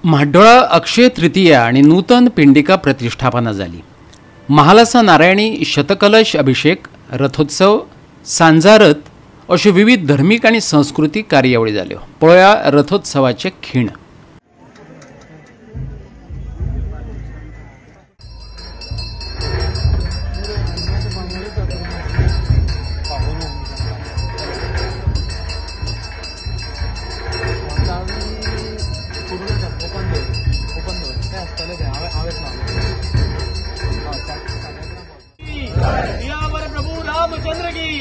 म्हाड्डोळा अक्षय तृतीया आणि नूतन पिंडिका प्रतिष्ठापना जाली. महालासा नारायणी शतकलश अभिषेक, रथोत्सव, सांजारथ अश्यो विविध धर्मीक आनी संस्कृतीक कार्यावळी जाल्यो. पळोवया रथोत्सवाचे खीण. प्रभु रामचंद्र की,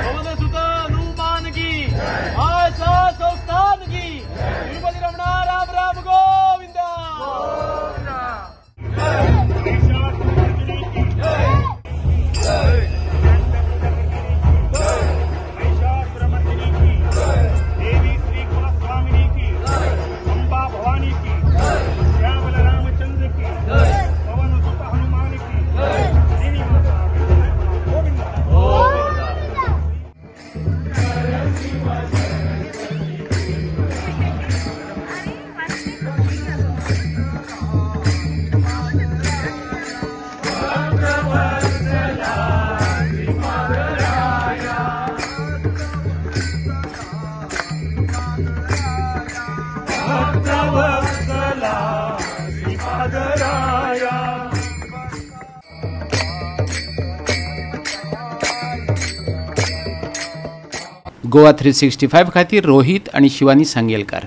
पवन सुत हनुमान की, आशा संस्थान की, तिरुपति रमणा राम राम गोविंदा. देवी श्री कुलस्वामिनी की, अंबा भवानी की, श्यामल रामचंद्र की, पवन सुत हनुमान की, गोवा 365 खातीर रोहित आणि शिवानी सांगेलकार.